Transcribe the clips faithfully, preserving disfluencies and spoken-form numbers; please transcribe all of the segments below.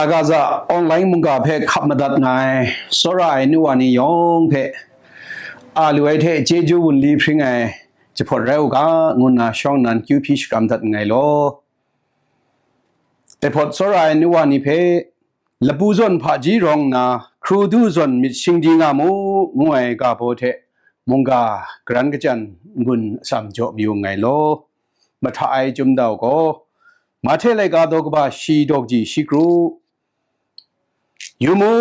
Agaza online mungga hpe hkap madat nga ai tsawra ai nu wa ni yawng hpe a lu ai hte chyeju wunli hpring ai jahpawt rai u ga, ngu nna shawng nnan kyu hpyi shakram dat nngai law. Dai hpawt tsawra ai nu wa ni hpe, lapu zawn hpaji rawng nna, hkru du zawn myit shingdi nga mu, ngu ai ga baw hte mungga garan kachyan n-gun atsam jaw mayu nngai law. Mahta ai Chyum Dau gaw, Mahte laika daw kaba shi daw kaji shi kru, Yu mu,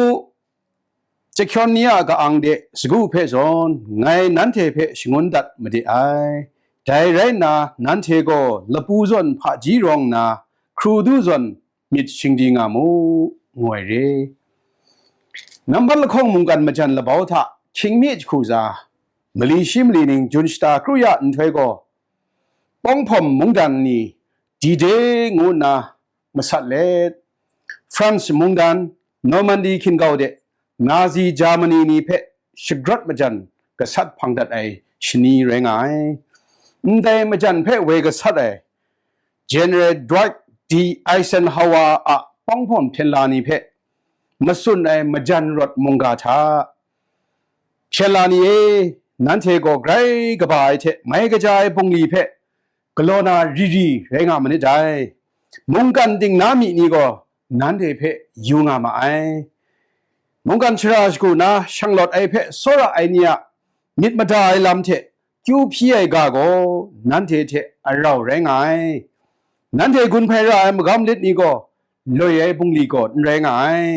chyahkyawn ni a ka-ang de sagu hpe zawn ngai nanhte hpe shangun dat made ai. Dai rai nna, nanhte gaw lapu zawn hpaji rawng nna, hkru du zawn myit shingdi nga mu, ngu ai re. Nambat lahkawng mungkan majan labau hta hkying mi jahku za, mali shi mali ning jun shata kru ya nhtoi gaw, Pawng hpawm mungdan ni D-Day ngu nna masat let, France mungdan, Normandy hkin-gau de, Nazi Germany ni hpe shagrawt majan gasat hpang dat ai shani rai nga ai. Ndai majan hpe woi gasat ai General Dwight D. Eisenhower a pawng hpawm hpyen la ni hpe matsun ai majan rawt mungga hta, hpyen la ni e, nanhte gaw grai kaba ai hte mai kaja ai bungli hpe galaw na ri ri rai nga manit dai. Mungkan dingna mi ni gaw nanhte hpe yu nga ma ai. Mungkan shara shagu na shanglawt ai hpe tsawra ai ni a myit mada ai lam hte kyu hpyi ai ga gaw nanhte hte arau rai nga ai. Nanhte gun hpai ra ai magam lit ni gaw loi ai bungli gaw n rai nga ai.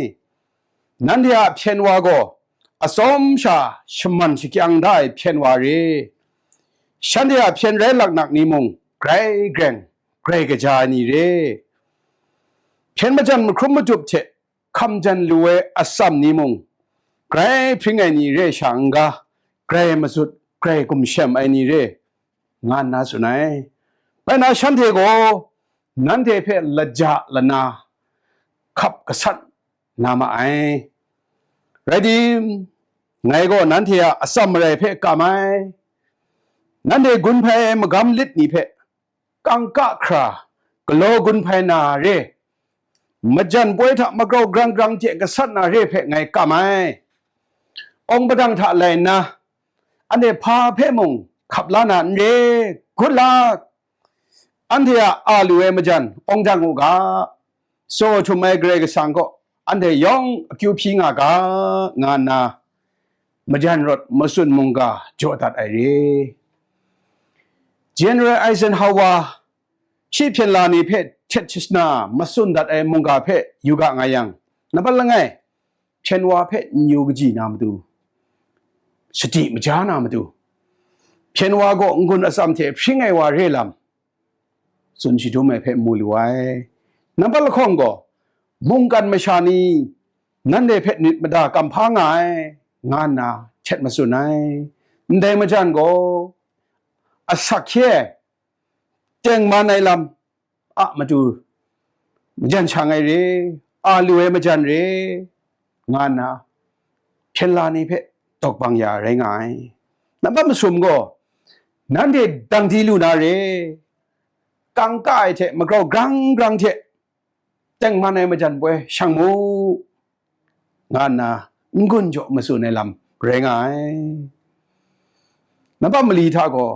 Nanhte a hpyen wa gaw atsawm sha shaman shakyang da ai hpyen wa re. Shanhte a hpyen rai laknak ni mung grai greng, grai kaja ai ni re. Hpyen majan mahkrum madup hte hkam jan lu ai atsam ni mung, grai hpring ai ni re sha n-ga, grai mazut, grai gumshem ai ni re, nga nna tsun ai. Bai na shanhte gaw nanhte hpe laja lana hkap gasat na ma ai. Rai tim, ngai gaw nanhte a atsam marai hpe kam ai. Nanhte gun hpai ai magam lit ni hpe kangka hkra galaw gun hpai na re, majan poi hta magrau grang grang hte gasat na re hpe ngai kam ai. Awng padang hta lai nna, anhte hpa hpe mung hkap la na n re, good luck! Anhte a a lu ai majan awng dang u ga, tsaw htum ai Karai Kasang kaw anhte yawng akyu hpyi nga ga, nga nna majan rawt matsun mungga jaw dat ai re. General Eisenhower shi hpyen la ni hpe htet shana matsun dat ai mungga hpe yu ga nga yang, nambat langai, hpyen wa hpe n yu kaji na matu, sadi maja na matu, hpyen wa gaw n-gun atsam hte hpring ai wa re lam, tsun shadum ai hpe mu lu ai. Nambat lahkawng gaw, mungkan masha ni nanhte hpe myit mada kam hpa nga ai, nga nna htet matsun ai. Ndai majan gaw, asak hkye ai, tengman ai lam a matu, majan shang ai re, a lu ai majan re, nga nna hpyen la ni hpe tawk bang ya rai nga ai. Nambat masum gaw, nanhte dang di lu na re, kangka ai hte magrau grang grang hte tengman ai majan poi shang mu, nga nna n-gun jaw matsun ai lam rai nga ai. Nambat mali hta gaw,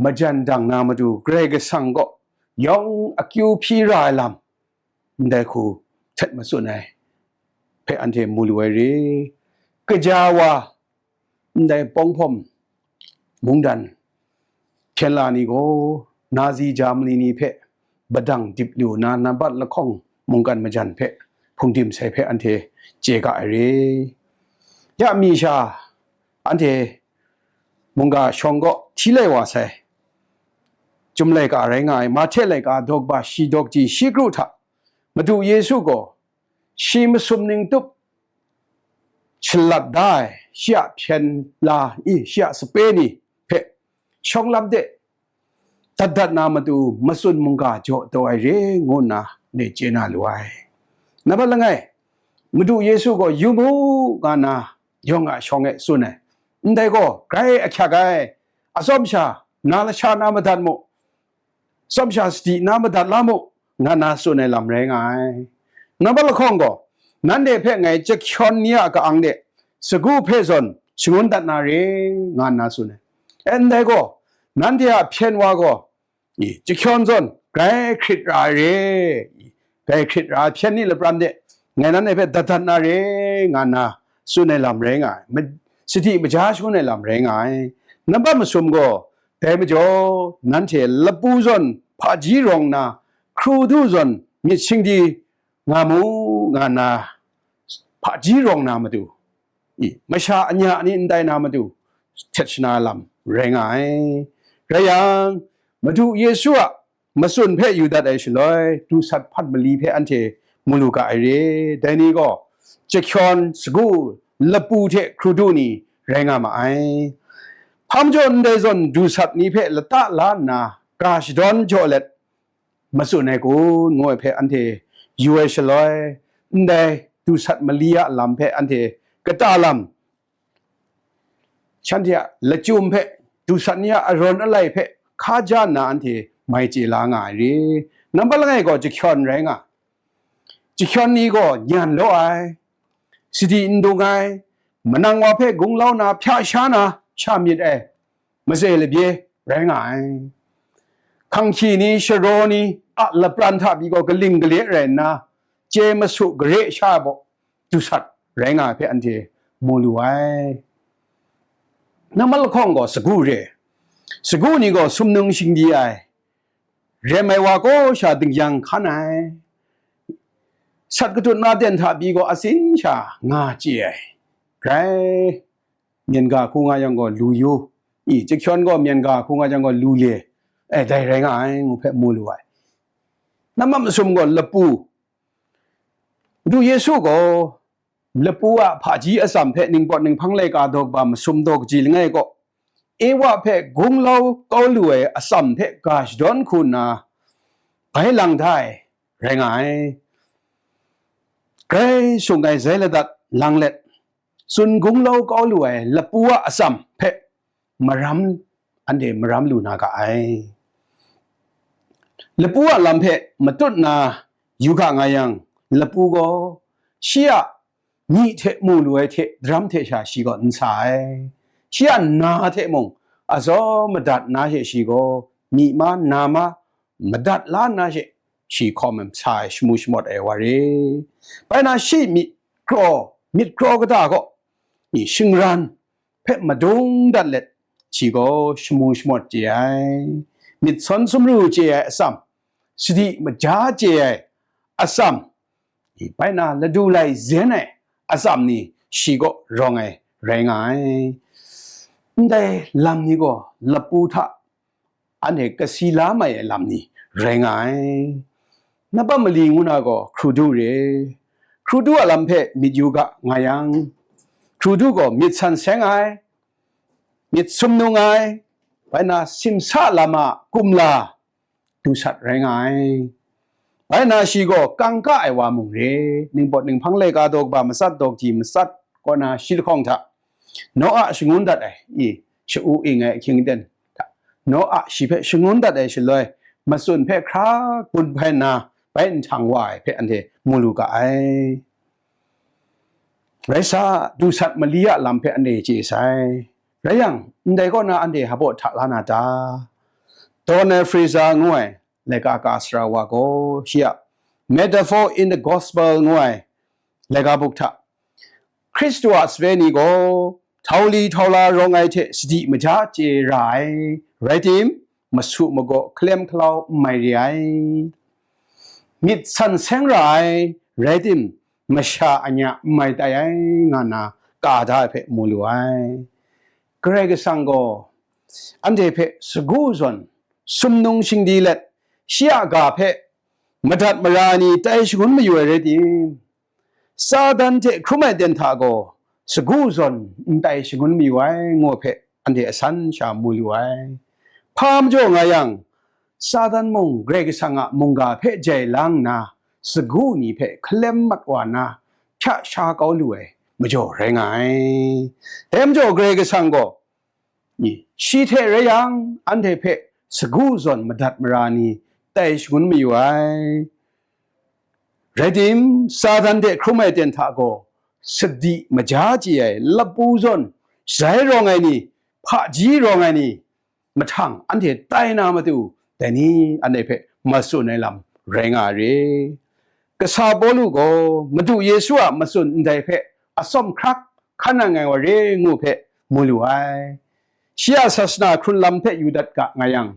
majan dang na matu Karai Kasang kaw yawng akyu hpyi ra ai lam, ndai hku htet matsun ai hpe anhte mu lu ai re. Kaja wa, ndai Pawng hpawm mungdan hpyen la ni gaw, Nazi Germany ni hpe badang dip lu na nambat lahkawng mungkan majan hpe hpungdim sai hpe anhte chye ga ai re. Ya mi sha anhte mungga shawng kaw hti lai wa sai, Chyum laika rai nga ai Mahte laika daw kaba shi daw kaji shi kru hta, Madu Yesu gaw shi masum ning tup shalat da ai, shi a hpyen la i, shi a sape ni hpe shawng lam de dat dat na matu matsun mungga jaw taw ai re, ngu nna ne chye na lu ai. Nambat langai, Madu Yesu gaw, "Yu mu," nga nna yawng a shawng e tsun ai. Ndai gaw grai ahkyak ai, atsawm sha na lasha na madat mu, tsawm sha sadi na madat la mu, nga na tsun ai lam rai nga ai. Nambat lahkawng gaw, nanhte hpe ngai jahkyawn ni a ka-ang de, sagu hpe zawn shangun dat na re, nga nna tsun ai. E, ndai gaw, nanhte a hpyen wa gaw, i, jahkyawn zawn grai hkrit ra ai re, i, grai hkrit ra ai hpyen ni lapran de, ngai nanhte hpe dat dat na re, nga nna tsun ai lam rai nga ai. Ma-, sadi maja shangun ai lam rai nga ai. Nambat masum gaw, dai majaw, nanhte lapu zawn hpaji rawng nna, hkru du zawn myit shingdi nga mu, nga nna, hpaji rawng na matu, i, masha anya ni n tai na matu, htet shana lam rai nga ai. Rai yang, Madu Yesu a matsun hpe yu dat ai shaloi, du sat hpat mali hpe anhte mu lu ga ai re. Dai ni gaw, jahkyawn, sagu, lapu hte hkru du ni rai nga ma ai. Hpa majaw ndai zawn du sat ni hpe lata la nna, ga shadawn jaw let, matsun ai kun, ngu ai hpe anhte yu ai shaloi, ndai du sat mali a lam hpe anhte kata lam, shanhte a lachyum hpe, du sat ni a arawn alai hpe hka ja nna anhte mai chye la nga ai re. Nambat langai gaw jahkyawn rai nga. Jahkyawn ni gaw nyan law ai, sadi n dung ai, manang wa hpe gunglau na hpya sha na sha myit ai, matse labye rai nga ai. Hkanghkyi ni, sharaw ni a lapran hta pyi gaw kaling gale rai nna, chye masu gare sha ai baw du sat rai nga ai hpe anhte mu lu ai. Nambat lahkawng gaw sagu re. Sagu ni gaw sumnung shingdi ai, rem ai wa kaw sha dingyang hkan ai, sat katut na ten hta pyi gaw atsin sha nga chye ai, grai myen ga hku nga yang gaw lu yu, i, jahkyawn gaw myen ga hku nga yang gaw lu le, e, dai rai nga ai, ngu hpe mu lu ai. Nambat masum gaw lapu, Madu Yesu gaw lapu a hpaji atsam hpe ningpawt ninghpang laika daw kaba masum daw kaji langai kaw, Ewa hpe gunglau kau lu ai atsam hpe ga shadawn hku nna, bai lang da ai rai nga ai. Grai sung ai zai ladat lang let, tsun gunglau kau lu ai lapu a atsam hpe maram, anhte maram lu na ga ai. Lapu a lam hpe matut na yu ga nga yang, lapu gaw shi a myi hte mu lu ai hte daram hte sha shi gaw n sa ai. Shi a na hte mung azaw madat na she shi gaw, myi ma na ma madat la nna she shi hkawm ai, sa ai, shamu shamawt ai wa re. Bai na shi myit kraw, myit kraw kata gaw, i, shingran hpe madung dat let, shi gaw shamu shamawt chye ai, myit sawn sumru chye ai atsam, sadi maja chye ai atsam, i, bai na ladu lai zen ai atsam ni shi kaw rawng ai rai nga ai. Ndai lam ni gaw lapu hta anhte kasi la mai ai lam ni rai nga ai. Nambat mali ngu na gaw hkrudu re. Hkrudu a lam hpe myit yu ga nga yang, hkrudu gaw myit san seng ai, myit sumnung ai, bai na simsa lam a kumla du sat rai nga ai. Bai na shi gaw kangka ai wa mung re, ningpawt ninghpang laika daw kaba matsat daw kaji matsat kaw na shi lahkawng hta, Noa shangun dat ai, i, sha-u ing ai ahkying aten hta, Noa shi hpe shangun dat ai shaloi, matsun hpe hkra gun hpai nna, bai nhtang wa ai hpe anhte mu lu ga ai. Rai sa, du sat mali a lam hpe anhte chye sai. Rai yang, ndai kaw na anhte hpa hta la na ta? Donald Fraser ngu ai laika ka sara wa gaw, shi a Metaphor in the Gospel ngu ai laika buk hta, Hkristu a sape ni gaw, htau li htau la rawng ai hte sadi maja chye ra ai, rai tim, masu magaw hkalem hkalau n mai re ai, myit san seng ra ai, rai tim, masha anya n mai tai ai, nga nna ka da ai hpe mu lu ai. Karai Kasang gaw anhte hpe sagu zawn sumnung shingdi let, shi a ga hpe madat mara ni tai shangun mayu ai rai tim, Satan hte hkrum ai ten hta gaw sagu zawn n tai shangun mayu ai, ngu hpe anhte asan sha mu lu ai. Hpa majaw nga yang, Satan mung Karai Kasang a mungga hpe jai lang nna, sagu ni hpe hkalem mat wa nna, hpya sha kau lu ai majaw rai nga ai. Dai majaw Karai Kasang gaw, i, shi hte rai yang, anhte hpe sagu zawn madat mara ni tai shangun mayu ai. Rai tim, Satan de hkrum ai ten hta gaw, sadi maja chye ai lapu zawn, zai rawng ai ni, hpaji rawng ai ni, mahtang anhte tai na matu, dai ni anhte hpe matsun ai lam rai nga ai re. Kasa Pawlu gaw Madu Yesu a matsun ndai hpe atsawm hkrak hkan nang ai wa re ngu hpe mu lu ai. Shi a sasana hkrun lam hpe yu dat ga nga yang,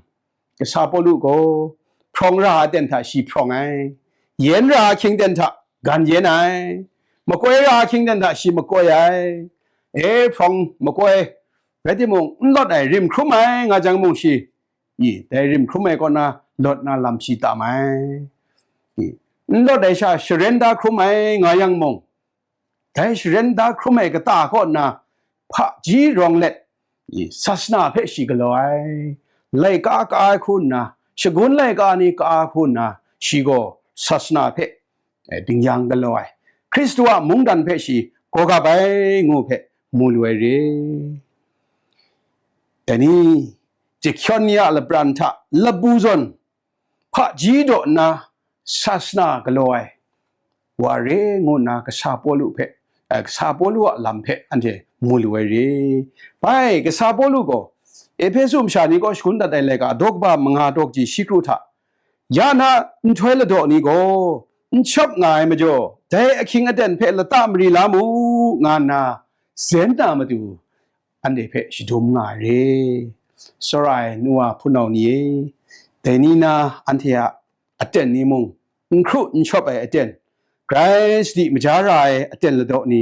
Kasa Pawlu gaw hprawng ra ai aten hta shi hprawng ai, yen ra ai ahkying ten hta gan yen ai, makoi ra ai ahkying ten hta shi makoi ai. E hprawng makoi rai timung, n lawt ai rim hkrum ai nga jang mung shi, i, dai rim hkrum ai kaw na lawt na lam shi tam ai. I, n lawt ai sha sharen da hkrum ai nga yang mung, dai sharen da hkrum ai kata kaw na hpaji rawng let, i, sasana hpe shi galaw ai, laika ka ai hku nna, shagun laika ni ka ai hku nna, shi gaw sasana hpe, eh, dingyang galaw ai, Hkristu a mungdan hpe shi gaw gap ai ngu hpe mu lu ai re. Dai ni, jahkyawn ni a lapran hta lapu zawn hpaji daw nna sasana galaw ai wa re ngu nna Kasa Pawlu hpe, eh, Kasa Pawlu a lam hpe anhte mu lu ai re. Bai, Kasa Pawlu gaw Ehpesu masha ni kaw shagun dat ai laika daw kaba manga daw kaji shi kru hta, ya na nhtoi ladaw ni gaw n shap nga ai majaw, dai ahkying aten hpe lata mari la mu, nga nna zen na matu, anhte hpe shadum nga ai re. Tsawra ai nu wa hpunau ni e, dai ni na anhte a aten ni mung, n hkru n shawp ai aten, grai sadi maja ra ai aten ladaw ni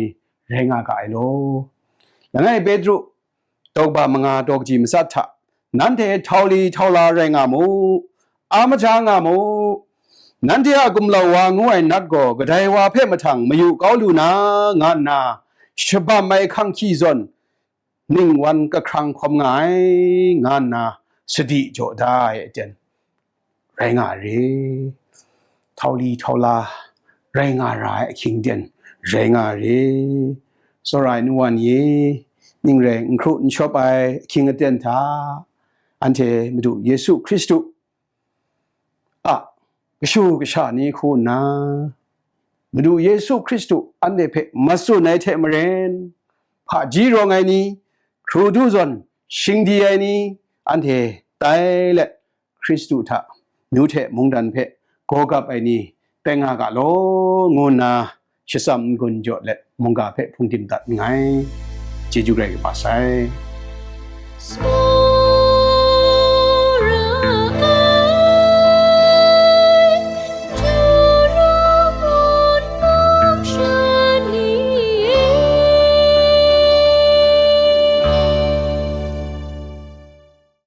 rai nga ga ai law. Langai Petru daw kaba manga daw kaji matsat hta, nanhte htau li htau la rai nga mu, a maja nga mu, nanhte a gumlau wa ngu ai nat gaw kadai wa hpe mahtang mayu kau lu na, nga nna shabam ai hkang hkyi zawn, ning wan kahkrang hkawm nga ai, nga nna sadi jaw da ai aten rai nga ai re. Htau li htau la rai nga ra ai ahkying ten rai nga ai re. Tsawra ai nu wa ni e, ning rai n hkru n shawp ai ahkying aten hta, anhte Madu Yesu Hkristu a kashu kasha ni hku nna, Madu Yesu Hkristu anhte hpe matsun ai hte maren, hpaji rawng ai ni, hkru du zawn shingdi ai ni, anhte tai let, Hkristu hta, myu hte mungdan hpe gaw gap ai ni tai nga ga law, ngu nna shatsam n-gun jaw let mungga hpe hpungdim dat nngai. Chyeju grai kaba sai.